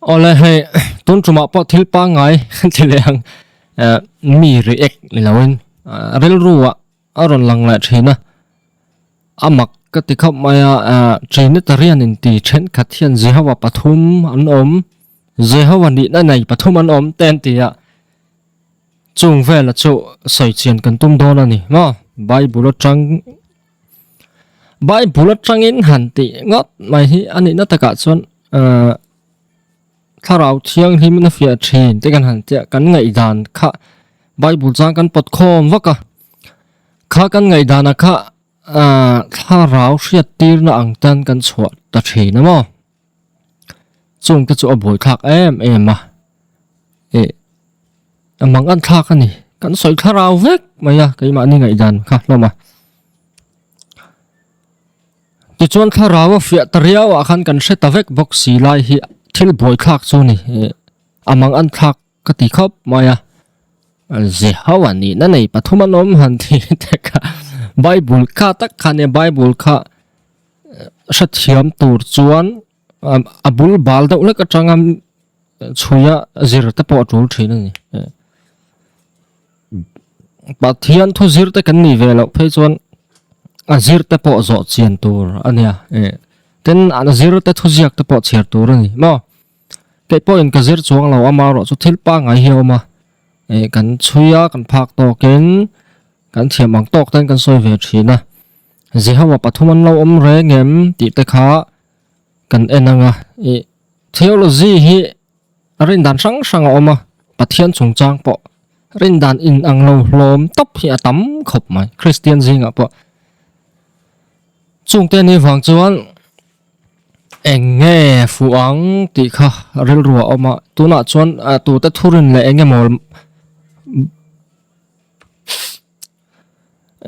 Awle hei tun tumah pawh thil pangngai kan ti leh ang eh mi react ni loin rilru ah a rawn lang leh thin a a mak ka ti khawp mai a eh Trinitarian in ti thenkhat hian Jehovah pathum an awm Jehovah nihna nei pathum an awm te an ti a chung vela chu sawi chian kan tum dawn a ni maw Bible atang Bible atangin han tih ngawt mai hi a nihna takah chuan ahh thlarau thianghlim in a fiah thin te kan han tia kan ngaihdan kha Bible chang kan pawt khawm vak a kha kan ngaihdanah kha ahh thlarau hriat tirna ang tan kan chhuah ta thin a maw chung te chu a buaithlak em em a ih a mang an thlak a ni kan sawi thlarau vek mai a keimahni ngaihdan kha hlawm a tichuan thlarau a fiah ta riau ah khan kan hre ta vek bawk si lai hi thil buaithlak chu a ni ih a mang an thlak ka ti khawp mai a Jehovah nihna nei pathum an awm han ti te kha Bible kha tak kha nia Bible kha hrethiam tur chuan a bul bal deuh lek atanga chhuia zir te pawh a tul thin a ni. Pathian thu zir te kan nih ve loh phei chuan a zir te pawh zawh chian tur a nia tin a zir te thu ziak te pawh chhiar tur a ni maw. Kei pawhin ka zir chuang lo amaherawh chu thil pangngai hi a awm a eh kan chhui a kan phak tawkin kan thiam ang tawk ten kan sawi ve thin a Jehovah pathum an lo awm reng em tih te kha kan en ang a ih theology hi rindan hrang hrang a awm a Pathian chungchang pawh rindan in ang lo hlawm tawp hi a tam khawp mai Kristian zingah pawh chungte ni vang chuan. Eng nge fuh ang tih kha rilru a awm a, tunah chuan tute thurin leh eng emaw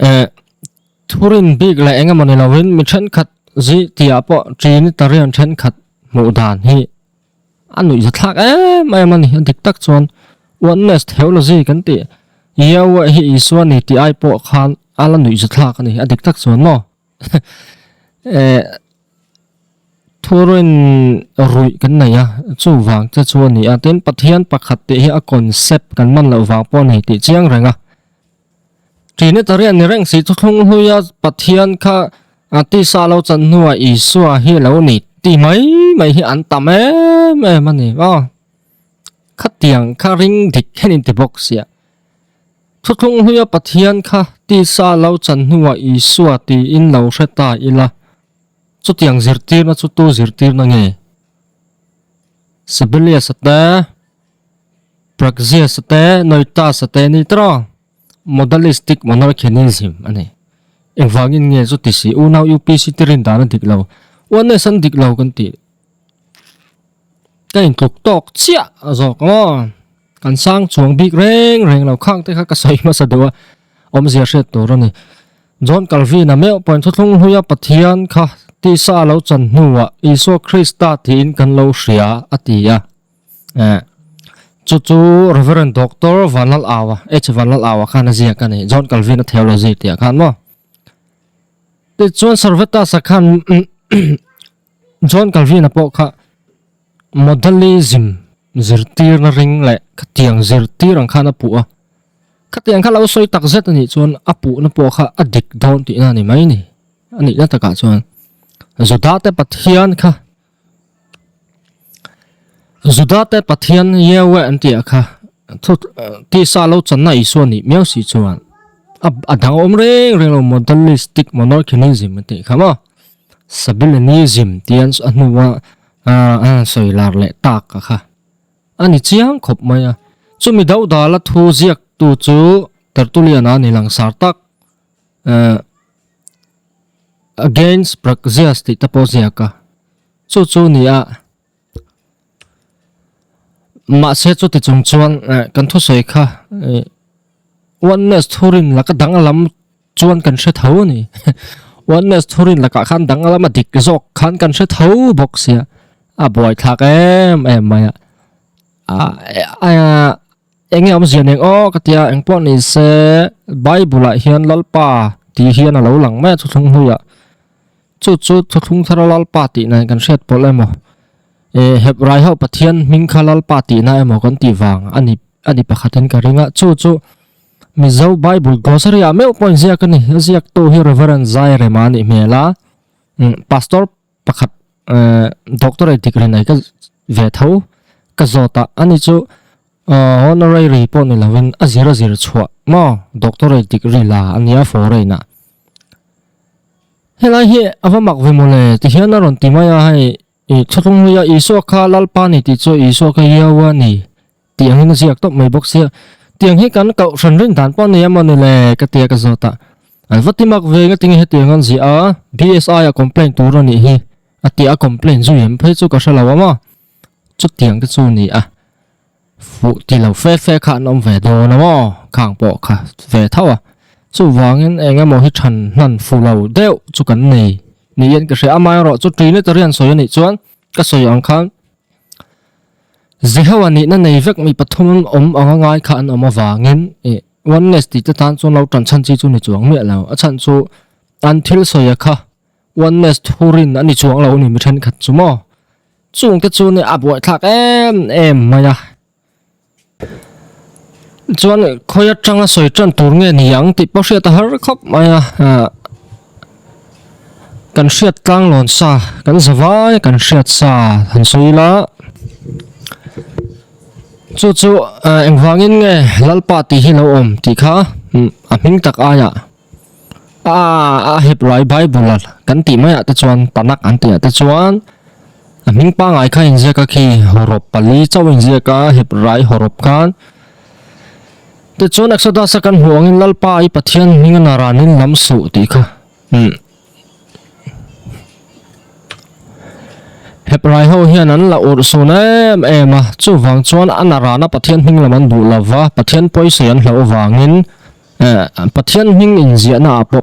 eh thurin bik leh eng emaw ni lovin mi thenkhat zi tihah pawh Trinitarian thenkhat hmuh dan hi a nuihza thlak em em a ni a dik tak chuan Oneness theology kan tih Yahweh hi Isua ni tih ai pawh khan a la nuihza thlak a ni a dik tak chuan maw. Eh thurin ruih kan nei a chuvang te chu a ni a tin Pathian pakhat tih hi a concept kan man loh vang pawh a ni tih chiang reng a Trinitarian ni reng si thuthlung hlui a Pathian kha a tisa lo chan hnuah Isua hi lo ni ti mai mai hi an tam em em a ni maw khatiang kha ring dik hian in ti bawk sia. Thuthlung hluia Pathian kha tisa lo chan hnuah Isua tiin lo hre ta ila, chutiang zirtirna chu tu zirtirna nge? Sabellius-a te, Praxeas-a te, Noetus-a te ni tawh? Modalistic Monarchianism a ni. Engvangin nge chuti si? Unau UPC te rin dan a dik lo. Oneness an dik lo kan tih. Ka intluk tawk chiah a zawk maw? Kan sang chuang bik reng reng lo khang te kha ka sawi hmasa deuh a, awmzia hriat tur a ni. John Calvin-a meuh pawhin thuthlung hluia Pathian kha tisa a lo chan hnuah Isua Krista tiin kan lo hria a ti a. Eh, chu chu Reverend Doctor Vanlal Aua, H. Vanlal Aua khan a ziak a ni, John Calvin-a theology tih ah khan maw. Tichuan Servetus-a khan John Calvin-a pawh kha Modalism zirtirna ring leh khatiang zirtir ang khan a puh a. Khatiang kha lo sawi tak zet a nih chuan a puhna pawh kha a dik dawn tihna a ni mai ni. A nihna takah chuan Juda te Pathian kha Juda te Pathian Yahweh an tih ah kha thu tisa lo channa Isua nih miau si chuan a dang awm reng reng lo Modalistic Monarchianism an tih kha maw. Sabellianism tian a hnua a sawi lar leh tak a kha a ni chiang khawp mai a. Chumi do dala thu ziaktu chu Tertullian-a ni langsar tak Against Praxeas tih te pawh ziak a. Chu chu ni a. Mahse chuti chung chuan kan thusawi kha Oneness thurin laka danglam chuan kan hre tho a ni. Oneness thurin lakah khan danglam a dik zawk khan kan hre tho bawk sia, a buaithlak em em mai a. Eng nge awmzia nen aw ka tia eng pawh ni se Bible ah hian Lalpa tih hian a lo lang mai a thuthlung hnuiah. Chu chu thuthlung thar a Lalpa tih nen kan hriat pawlh emaw. Hebrai ho Pathian hming kha Lalpa tihna emaw kan tih vang a ni a ni pakhatin ka ring a, chu chu Mizo Bible Glossary ah meuh pawh inziak a ni. A ziaktu hi Reverend Zairema a nih hmel a, Pastor pakhat Doctorate degree nei ka ve tho ka zawt a, ani chu honorary pawh ni lovin a zir a zir chhuah maw Doctorate degree la a nia foreign ah. Helai hi a va mak ve mawle tihian a rawn ti mai a hei I thuthlung hluia Isua kha Lalpa ni tih chu Isua kha Yahweh ni tih angin a ziak tawp mai bawk sia. Tiang hi kan kohhran rin dan pawh a nei a mawni le ka tia ka zawt a. An va ti mak ve nga tinge hetiang an ziah a, BSI a complaint tur a nih hi a tia a complaint zui em phei chu ka hre lo a maw. Chutiang te chu a ni a. Fuh ti lo fe fe kha an awm ve dawn a maw? Khang pawh kha ve tho a. Chuvangin eng emaw hi than hnan fu lo deuh chu kan nei niin ka hria. Amaherawh chu Trinitarian sawi a nih chuan ka sawi ang khan Jehovah nihna nei vek mi pathum awm anga ngai kha an awm avangin ih Oneness tih te tan chuan lo tan chhan chi chu ni chuang miah lo. A chhan chu an thil sawi a kha Oneness thurin a ni chuang lo a ni mi thenkhat chu maw? Chungte chu nia a buaithlak em em mai a. Chuan khawi atanga sawi tan tur nge ni ang tih pawh hriat a har khawp mai a. Kan hriat tlang lawn sa, kan za vai kan hriat sa han sawi ila. Chu chu engvangin nge Lalpa tih hi lo awm tih kha a hming tak aiah. A Hebrai Bible a kan tih maiah te chuan Tanakh an tihah te chuan a hming pangngai kha inziak a khi hawrawp pali chauh a inziak a Hebrai hawrawp khan. Tichuan Exodus a kan hmuh angin Lalpa i Pathian hming a naranin lam suh tih kha. Hebrai ho hian an la urh sun em em a, chuvang chuan a narana Pathian hming lam an duh lova, Pathian pawisawi an hlauh avangin Pathian hming inziahna ah pawh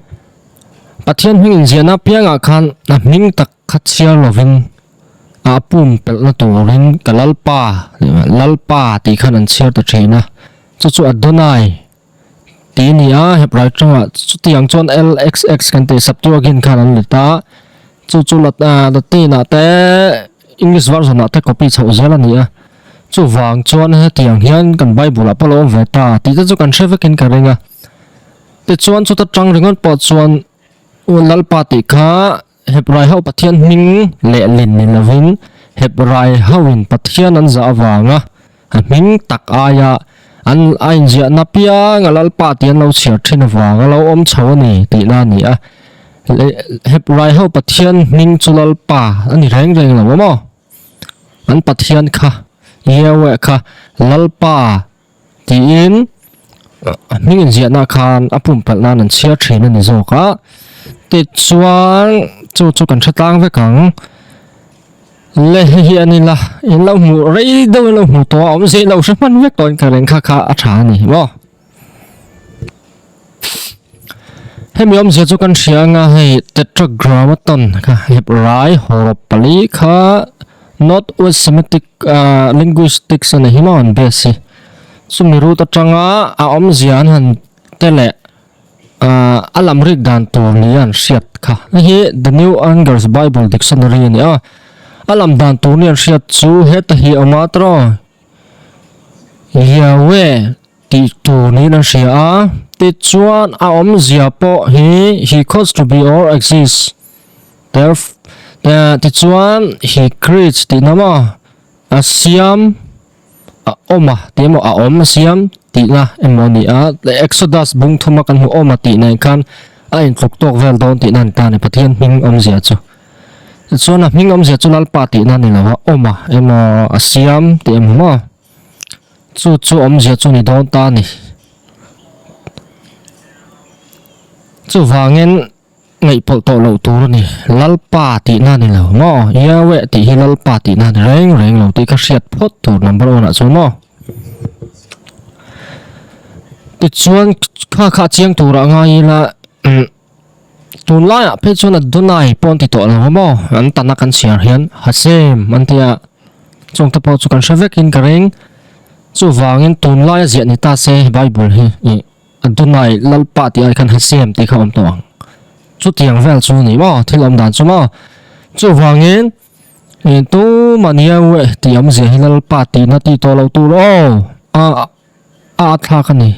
Pathian hming inziahna apiangah khan a hming tak kha chhiar lovin a pum pelhna turin ka Lalpa Lalpa tih khan an chhiar ta thin a, chu chu Adonai tih a ni a, Hebrai tawngah chutiang chuan LXX kan tih Septuagint khan an let a, chu chu Latin ah te English version ah te copy chhoh zel a ni a. Chuvang chuan hetiang hian kan Bible ah pawh lo awm ve ta tih te chu kan hre vekin ka ring a. Tichuan chuta tang ringawt pawh chuan U Lalpa tih kha Hebrai ho Pathian hming lehlin ni lovin Hebrai hoin Pathian an zah avanga a hming tak aia an a inziahna pianga Lalpa tih an lo chhiar thin avanga lo awm chho a ni tihna a ni a. Hebrai ho Pathian hming chu Lalpa a ni reng reng lo a maw? An Pathian kha, Yahweh kha Lalpa tiin a hming inziahna khan a pumpelh nan an chhiar thin a ni zawk a. Tichuan chu chu kan hre tlang vek ang. Le hei hi a ni la, in lo hmuh rei deuh in lo hmuh tawh a awmzia in lo hre hman vek tawh in ka reng kha kha a tha a ni maw. Hemi awmzia chu kan hria anga hei Tetragrammaton kha Hebrai hawrawp pali kha North West Semitic Linguistics a ni hi maw an base hi. Chumi root atanga a awmzia an han te leh a lam rik dan tur nia an hriat kha. Hei hi The New Unger's Bible Dictionary a ni a. A lam dan tur nia an hriat chu heta hi a awm a tawh. Yahweh tih tur niin an hria a, tichuan a awmzia pawh hi he caused to be or exist theref tichuan he creates tihna maw a siam a awm a tih emaw a awm a siam tihna emaw a ni a, Exodus bung thuma kan hmuh awm a tih nen khan a intluk tawk vel dawn tihna a ni ta a ni Pathian hming awmzia chu. Tichuan a hming awmzia chu Lalpa tihna a ni lo a, awm a emaw a siam tih emaw maw. Chu chu awmzia chu ni dawn ta a ni. Chuvangin ngaihpawlh tawh loh tur a ni. Lalpa tihna a ni lo maw? Yahweh tih hi Lalpa tihna a ni reng reng lo tih kha hriat phawt tur number one ah chuan maw? Tichuan kha kha chiang turah ngai ila umm tunlaiah phei chuan Adonai pawh an ti tawh lo a maw? An tana kan chhiar hian Hashem an ti a. Chungte pawh chu kan hre vekin ka ring. Chuvangin tunlaia ziah ni ta se Bible hi ih Adonai Lalpa tih ai khan Hashem tih kha awm tawh ang. Chutiang vel chu ni maw thil awm dan chu maw. Chuvangin. Tumah nia ueh tih awmzia hi Lalpa tihna tih tawh loh tur aw a a thlak a ni.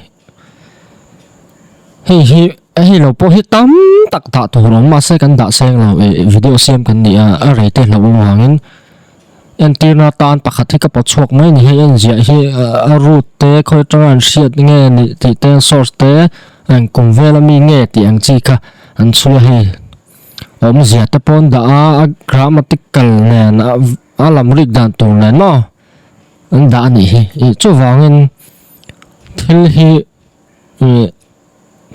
Hei hi hei lo pawh hi tam tak dah tur awm mahse kan dah seng lo ih video siam kan nih a a rei te hlauh avangin entirna tan pakhat hi ka pawt chhuak mai a ni hei en ziah hi a root te khawi atanga an hriat nge nih tih te source te eng kum vel ami nge tih ang chi kha an chhui a hei. Awmzia te pawn dah a, a grammatical nen a a lam rik dan tur nen maw an dah a nih hi. Ih chuvangin thil hi ih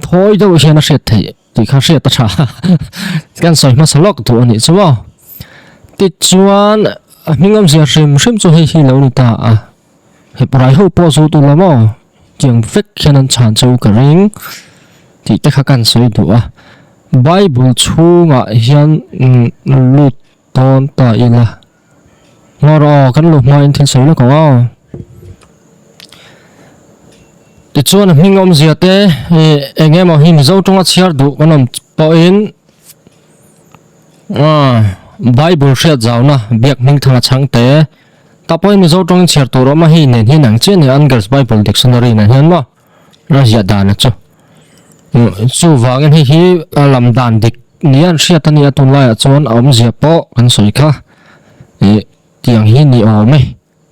thawi deuh hian a hriat theih tih kha hriat a tha kan sawi hmasa lawk duh a nih chu maw. Tichuan a hming awmzia hrim hrim chu hei hi lo ni ta a. Heprai ho pawh chu tula maw tiang vek hian an chhan chu ka ring tih te kha kan sawi duh a. Bible chhungah hian lut dawn ta ila. Ngaw rawh aw kan luh hmain thil sawi lawk ang aw. Tichuan a hming awmzia te eng emaw hi Mizo tawnga chhiar duh kan awm pawhin Bible hriat zauna biak hming thanga chhangte Tah pawhin Mizo tawngin chhiar tur awm a, hei nen hian ang chiah a ni, Unger's Bible Dictionary nen hian maw a ziah dan a chu. Chuvangin hei hi a lam dan dik nia an hriat a nia tunlaiah chuan a awmzia pawh kan sawi kha ih tiang hi ni awm e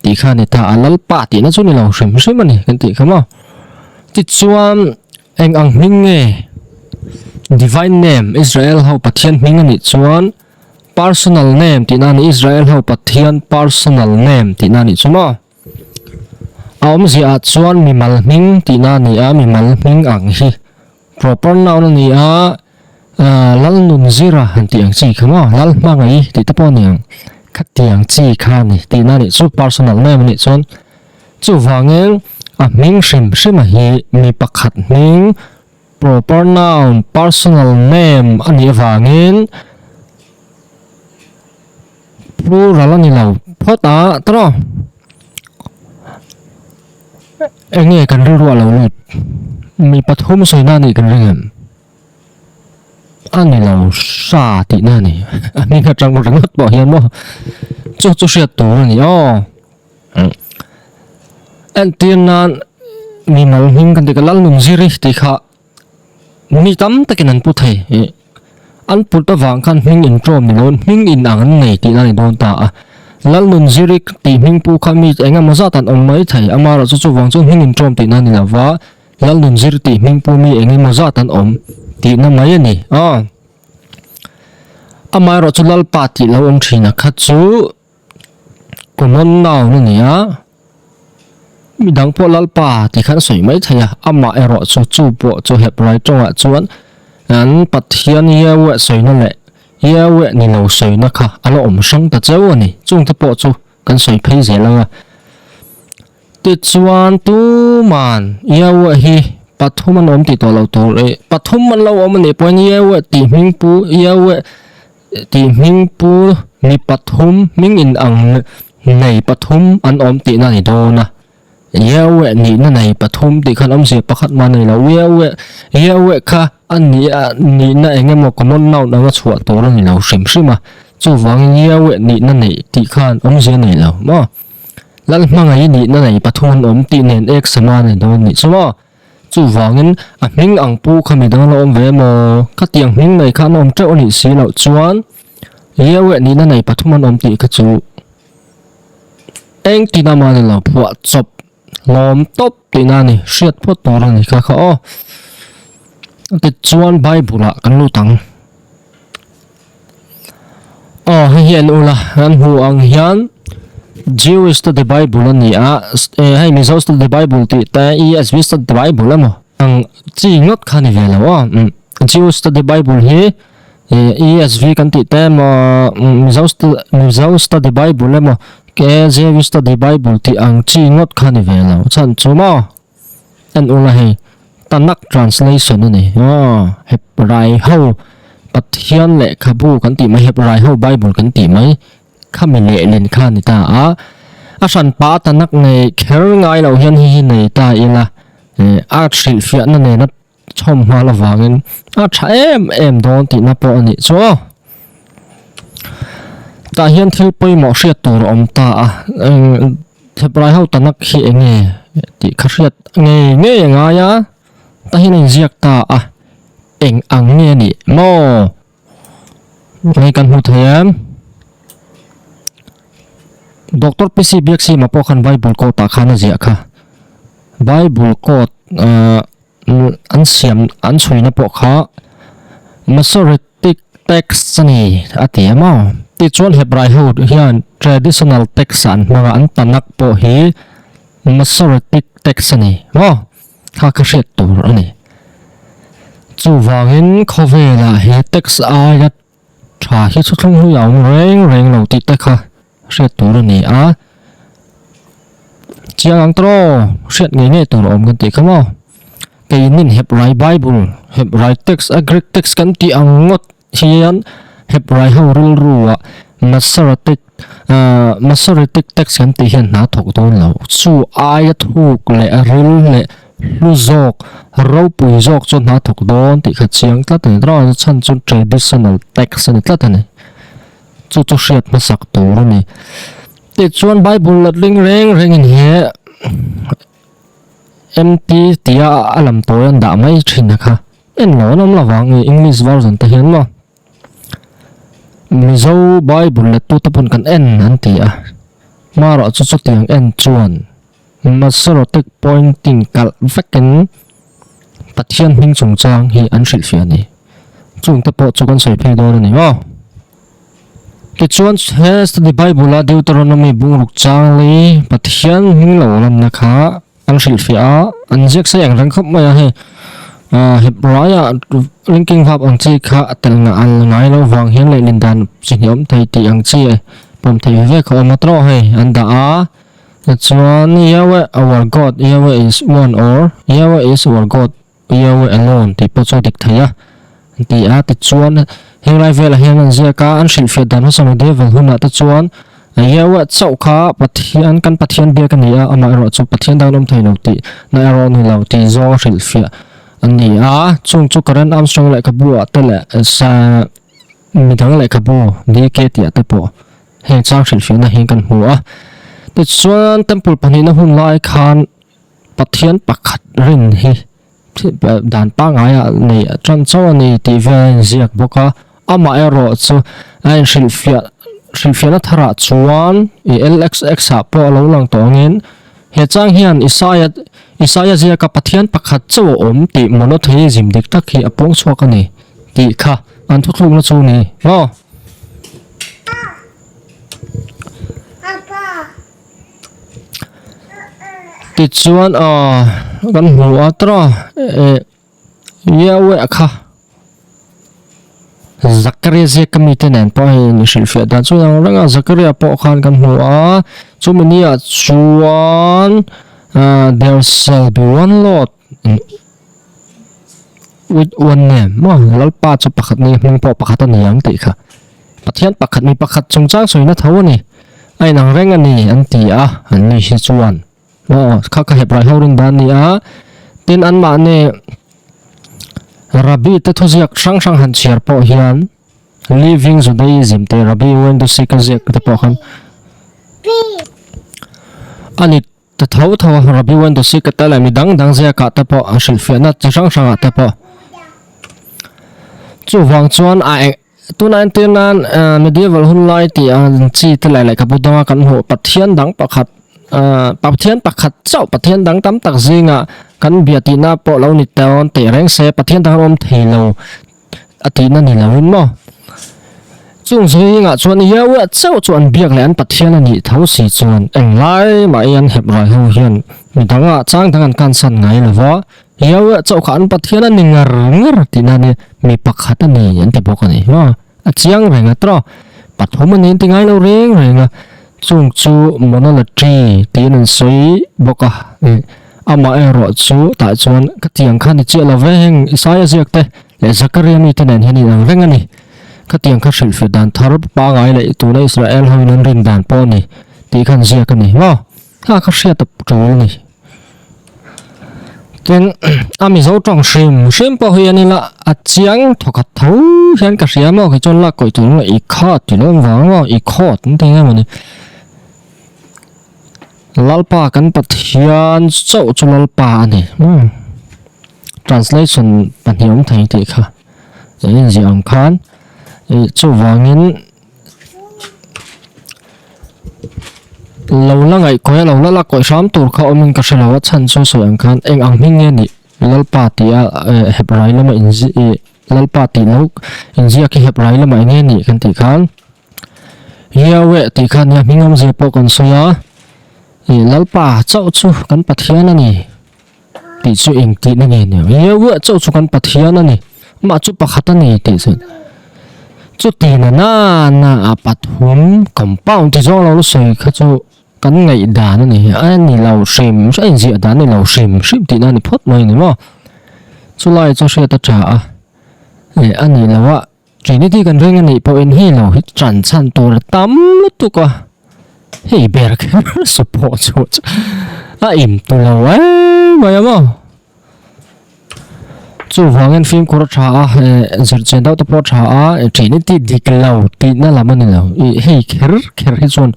tih kha a ni ta, a Lalpa tihna chu ni lo hrim hrim a ni kan tih kha maw. Tichuan eng ang hming nge Divine Name Israel ho Pathian hming a nih chuan Personal name tihna a ni, Israel ho Pathian personal name tihna a nih chu maw? A awmziah ah chuan mimal hming tihna a ni a, mimal hming ang hi proper noun a ni a, Lalnunzira han tih ang chi kha maw? Lalhmangaih tih te pawh a ni ang, khatiang chi kha a ni tihna a nih chu personal name a nih chuan. Chuvangin a hming hrim hrima hi mi pakhat hming Proper noun, personal name a nih avangin plural a ni lo phawt a tawh. Eng nge kan rilru a lo lut? Mi pathum sawina a nih kan ring em? A ni lo hra tihna a ni. A hming atang ringawt pawh hian maw chu chu hriat tur a ni aw. Entir nan mimal hming kan tih ka Lalnunziri tih kha mi tam takin an pu thei ih an put avang khan hming intawm ni loin hming inang an nei tihna a ni dawn ta a Lalnunziri tih hming pu kha mi eng emaw zat an awm mai thei amaherawhchu chu chuvang chuan hming intawm tihna a ni lova Lalnunziri tih hming pu mi eng emaw zat an awm tihna mai a ni aw amaherawhchu Lalpa tih lo awm thin a kha chu. Common noun a ni a, midang pawh Lalpa tih khan a sawi mai thei a, amah erawh chu chu pawh chu Hebrai tawngah chuan an Pathian Yahweh sawina leh Yahweh ni lo sawina kha a la awm hrang ta cheu a ni, chungte pawh chu kan sawi phei zel ang a. Tichuan tuman Yahweh hi pathum an awm tih tawh lo tur ih pathum an lo awm a nih pawhin Yahweh tih hming pu Yahweh Tih hming pu mi pathum hming in ang nei pathum an awm tihna a ni dawn a. Yahweh nihna nei pathum tih khan awmzia pakhat mah a nei lo. Yahweh Yahweh kha a nih a nihna eng emaw common noun anga chhuah tur a ni lo hrim hrim a. Chuvangin Yahweh nihna neih tih khan awmzia a nei lo maw. Lalhmangaih nihna nei pathum an awm tih nen ek sama a ni dawn nih chu maw. Chuvangin a hming ang pu kha midang la awm ve emaw? Khatiang hming nei kha an awm teuh a nih si loh chuan Yahweh nihna nei pathum an awm tih kha chu engtin ama ni lo phuah chawp hlawm tawp tihna a ni, hriat phawt tur a ni kha kha aw. Tichuan Bible ah kan lut ang. Aw hei hi an ula an hmuh ang hian Jewish Study Bible a ni a hei Mizo Study Bible tih te ESV Study Bible emaw ang chi ngawt kha ni ve lo aw Jewish Study Bible hi ESV kan tih te emaw Mizo Mizo Study Bible emaw KJV Study Bible tih ang chi ngawt kha ni ve lo chhan chu maw. En ula hei Tanakh translation a ni aw Hebrai ho Pathian lehkhabu kan tih mai Hebrai ho Bible kan tih mai khami lehlin kha a ni ta a a hran pa Tanakh nei kher ngai loh hian hei hi nei ta ila eh a hrilhfiahna nena chhawm nghal avangin a tha em em dawn tihna pawh a nih chu aw. Tah hian thil pawimawh hriat tur a awm ta a, eng Hebrai ho Tanakh hi eng nge tih kha hriat ngei ngei a ngai a, tah hian a inziak ta a, eng ang nge a nih maw? Hei kan hmu thei em? Doctor PC Biaksima pawh khan Bible code ah khan a ziah kha. Bible code ahh an siam an chhuina pawh kha Masoretic text a ni a ti a maw? Tichuan Hebrai ho hian traditional text ah an hmang a, an Tanakh pawh hi Masoretic text a ni maw? Kha ka hriat tur a ni. Chuvangin khawvelah he text aia tha hi chhuthlung hlui a awm reng reng lo tih te kha hriat tur a ni a. Chiang ang tawh hriat ngei ngei tur a awm kan tih kha maw? Keinin Hebrai Bible, Hebrai text a Greek text kan tih ang ngawt hian Hebrai ho rilru ah Masoretic Masoretic text kan tih hian hna thawk dawn lo. Chu aia thuk leh ril leh hlu zawk, ropui zawk chu hna thawk dawn tih kha chiang tlat a ni. Rawh chhan chu traditional text a ni tlat a ni. Chu chu hriat hmasak tur a ni. Tichuan Bible letling reng rengin he MT tia a lam tawi an dah mai thin a kha. En lo an awm lo vang i English version te hian maw Mizo Bible let tu te pawn kan en an ti a hmarawh chu chutiang en chuan Masoretic pointing kalh vekin Pathian hming chungchang hi an hrilhfiah a ni. Chung te pawh chu kan sawi phei dawn a ni maw. Tichuan he study Bible a Deuteronomy bungruk chang lei Pathian hming lo lanna kha An hrilhfiah a, an ziak sei ang reng khawp mai a hei Hebraiah linking verb ang chi kha a tel ngah al ngai lo vang hian lehlin dan chi hnih awm thei tih ang chi pawm thei ve ve kha awm a tawh hei an dah a tichuan Yahweh our God Yahweh is one or Yahweh is our God Yahweh alone tih pawh chu a dik thei a an ti a tichuan heng lai velah hian an ziak a an hrilhfiah dan hmasa medieval hunah te chuan Yahweh chauh kha Pathian kan Pathian biak a ni a amaherawh chu Pathian dang an awm thei lo tih na erawh a ni lo tih zawng a hrilhfiah a ni a chung chu Karen Armstrong lehkhabu ah te leh midang lehkhabu DK tih ah te pawh heng chang hrilhfiahna hi kan hmu a tichuan temple pahnihna hun lai khan Pathian pakhat rin hi dan pangngai ah nei tan chauh a ni tih vel a inziak bawk a, amah erawh chu a inhrilhfiah hrilhfiahna tharah chuan i LXX ah pawh a lo lang tawh angin he chang hian Isaia Isaia ziaka Pathian pakhat chauh a awm tih monotheism dik tak hi a puang chhuak a ni tih kha an thuthlukna chu a ni maw? Tichuan aw kan hmu a tawh eh Yahweh kha Zakaria ziak ka mite nen pawh hei in hrilhfiah dan chu ang reng a Zakaria pawh khan kan hmu a chumi ni ah chuan ah there shall be one Lord with one name maw Lalpa chu pakhat ni hming pawh pakhat a ni ang tih kha. Pathian pakhat mi pakhat chungchang sawina tho a ni. A inang reng a ni an ti a, an ni hi chuan aw kha ka Hebrai ho rin dan a ni a. Tin anmahni Rabbi te thuziak hrang hrang han chhiar pawh hian Living Judaism te Rabbi Wendusik a ziak te pawh khan a ni ta tho tho a, Rabbi Wendusik te leh mi dang dang ziakah te pawh a hrilhfiahna chi hrang hrangah te pawh chuvang chuan a eng Tuna entir nan medieval hun lai tih ang chi te leh lehkhabu danga kan hmuh Pathian dang pakhat Pathian pakhat chauh Pathian dang tam tak zingah kan bia tihna pawh lo ni dawn teh reng se Pathian dang an awm thei lo a tihna ni loin maw. Chung zingah chuan Yahweh chauh chu an biak leh an Pathian a nih tho si chuan englai mahin an Hebrai ho hian midangah chang dang an kansan ngai lo va. Yahweh chauh kha an Pathian a ni ngar ngar tihna a ni, mi pakhat a ni an ti bawk a ni. Maw? A chiang reng a tawh. Pathum a ni an ti ngai lo reng reng a. Chung chu monolatry tiin an sawi bawk a. Amah erawh chu tah chuan ka tiang kha ni chiah lo ve heng Isaia ziak te leh Zakaria mite nen hian inang reng a ni. Ka tiang kha hrilhfiah dan thar pangai leh tuna Israel hoin an rin dan pawh a ni tih khan ziak a ni. Maw? Kha ka hriat a tul a ni. Tin, a Mizo tawng hrim hrim pawh hi an ila a chiang thawkhat tho hian ka hria maw kei chuan lak kawih tur nge i khat ti lawm vang maw i khawt an ti nge mawni. Lalpa kan Pathian chauh chu Lalpa a ni. Umm translation pahnih awm thei tih kha eng inziah ang khan ih chuvangin Lo la ngaihkawi a lo la la kawih hram tur kha awmin ka hre lo a chhan chu sawi ang khan eng ang hming nge nih Lalpa tih a Hebrai lama inzi ih Lalpa tih lo inziak hi Hebrai lamah eng nge nih kan tih khan Yahweh tih kha nia hming awmzia pawh kan sawi a ih Lalpa chauh chu kan Pathian a ni tih chu eng tihna nge ni ang Yahweh chauh chu kan Pathian a ni amah chu pakhat a ni tih chu Chuti na na na a pathum compound ti zawng lo la sawi kha chu kan ngaih dan a ni a ni lo hrim a inziah dan a ni lo hrim hrim tihna a ni phawt mai a ni maw chulai chu hriat a tha a eh a nih loh a Trinity kan ring a nih pawhin hei lo hi tan chhan tur a tam lutuk a hei ber kher support chu a im tu lo em mai a maw. Chuvangin fimkhur a tha a, eh zirchian deuh te pawh a tha a, Trinity dik lo tihna lam a ni lo. Ih hei kher kher hi chuan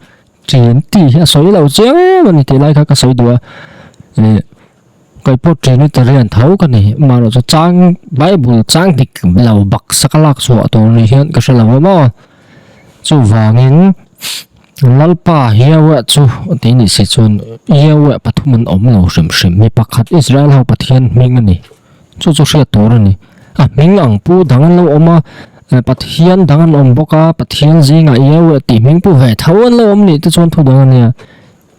Trinity hi a sawi lo chiang em a ni tih lai kha ka sawi duh a. Ih kei pawh Trinitarian tho ka ni. Amaherawhchu chang Bible chang dik lo baksak a lak chhuah tur ni hian ka hre lo a maw. Chuvangin Lalpa Yahweh chu tih nih si chuan Yahweh pathum an awm lo hrim hrim. Mi pakhat Israel ho Pathian hming a ni. Chu chu hriat tur a ni. A hming ang pu dang an lo awm a, Pathian dang an awm bawk a, Pathian zingah Yahweh tih hming pu ve tho an lo awm nih te chuan thu dang a nia.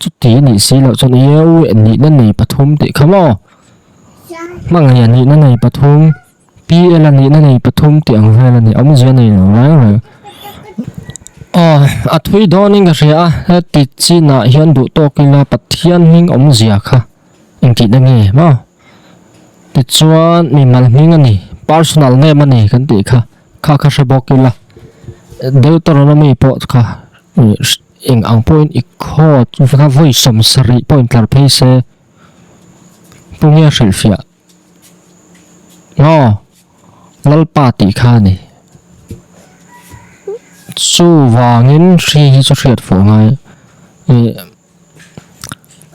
Chuti a nih si loh chuan Yahweh nihna nei pathum tih kha maw? Hmangaih a nihna nei pathum. PL a nihna nei pathum tih ang vel a ni, awmzia nei lo reng reng. Aw, a thui dawnin ka hria a, heti chinah hian duh tawk ila Pathian hming awmzia kha engtihna nge maw? Tichuan mimal hming a ni, personal name a ni kan tih kha, kha kha hre bawk ila. Deuteronomy pawh kha eng ang pawhin i khaw kha vawi 70 pawhin tlar phei se, tunge hrilhfiah? Aw, Lalpa tih kha a ni. Chuvangin hri hi chu hriat fuh ngai. Ih,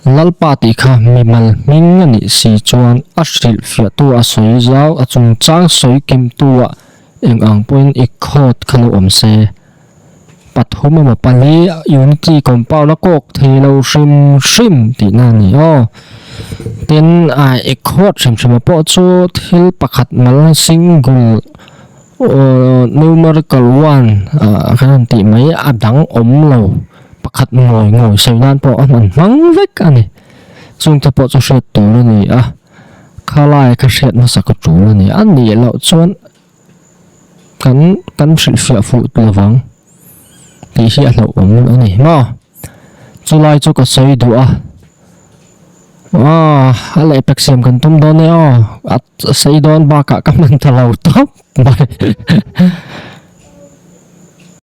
Lalpa tih kha mimal hming a nih si chuan a hrilhfiahtu a sawi zau, a chungchang sawi kimtu ah eng ang pawhin i khawt kha lo awm se. Pathum emaw pali unity compound a kawk thei lo hrim hrim tihna a ni aw. Tin a i khawt hrim hrim a pawh chu thil pakhat mal single numerical one ah kan han tih mai a dang awm lo pakhat ngawi ngawi sawi nan pawh a hman hmang vek a ni. Chungte pawh chu hriat tur a ni a, khalai kha hriat hmasa ka tul a ni. A nih loh chuan. Kan kan hrilhfiah fuh lovang tih hi a hlauhawm a ni maw? Chulai chu ka sawi duh a, aw a lehpek siam kan tum dawn e aw, a sawi dawn bakah ka hman ta lo tawp mai.